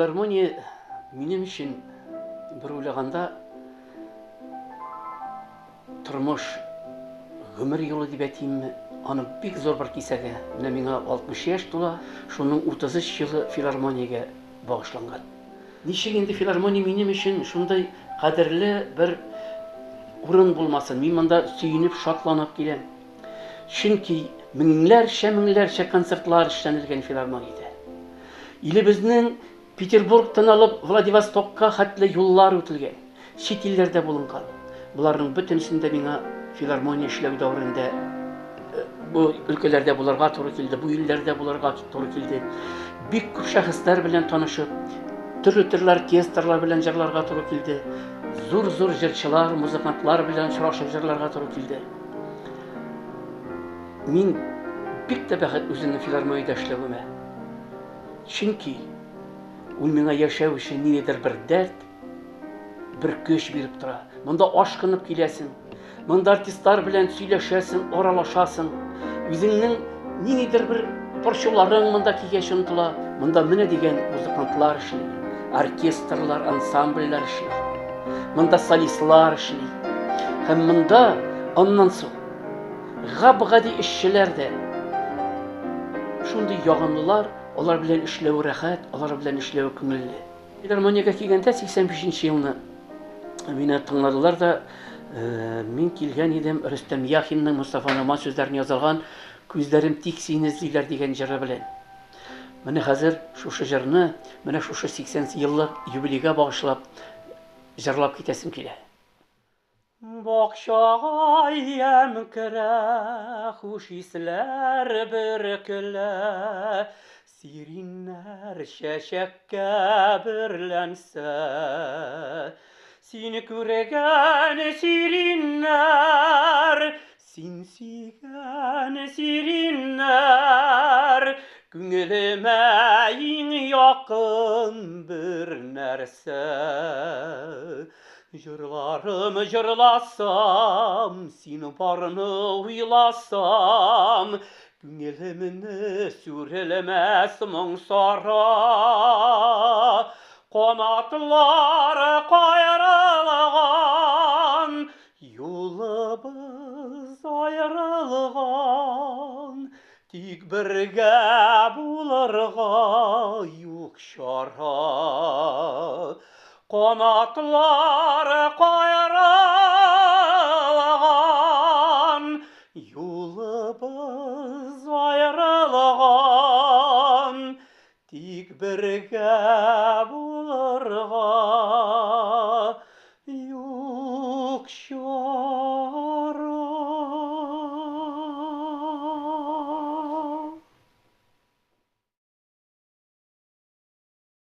Филармония минем өчен бер уйлаганда тормыш, гомер юлы дип әйтимме, аның бик зур бер кисәге. Менә миңа 60 яшь тула, шуның 33 елы филармониягә багышланган. Ничек инде филармония минем өчен шундый кадерле бер урын булмасын? Мин монда сөенеп, шатланып киләм. Чөнки меңнәрчә-меңнәрчә концертлар эшләнелгән филармониядә. Илебезнең Петербургтан алып Владивостокка хәтле юллар үтелгән, чит илләрдә булынган. Боларның бөтенесендә миңа филармония эшләү дәверендә бу өлкәләрдә булырга туры килде, бу илләрдә булырга туры килде. Бик күп шәхесләр белән танышып, төрле-төрле оркестрлар белән җырларга туры килде. Зур-зур җырчылар, музыкантлар белән очрашып җырларга туры килде. Мин бик тә бәхет үземнең филармониядә эшләвемә. Чөнки ул миңа яшәү өчен ниндидер бер дәрт, бер көч биреп тора. Монда ашкынып киләсең, монда артистлар белән сөйләшәсең, аралашасың. Үзеңнең ниндидер бер борчуларың монда килгәч онытыла. Монда менә дигән музыкантлар эшли, оркестрлар, ансамбльләр эшли. Монда солистлар эшли. Һәм монда аннан соң гап-гади эшчеләр дә шундый ягымлылар, алар белән эшләве рәхәт, алар белән эшләве күңелле. Филармониягә килгәндә 85 елны мине тыңладылар да, мин килгән идем Рөстәм Яхинның Мостафа Номан сүзләрен язылган Күзләрем тик сине эзлиләр дигән җыры белән. Менә хәзер шушы җырны, менә шушы 80 еллык юбилейга багышлап җырлап китәсем килә. Бакчага ямь керә, хуш исләр бөркелә, Сириннәр чәчәккә бөрләнсә. Сине күргән сириннәр, син сөйгән сириннәр, Күңелемә иң якын бер нәрсә. Җырларым җырласам, син барны уйласам, Күңелемне сүрелмәс моң сара. Канатлар каерылган, юлыбыз аерылган, Тик бергә булырга юк чара. Канатлар каерылган, юлыбыз аерылган, Тик бергә булырга юк чара.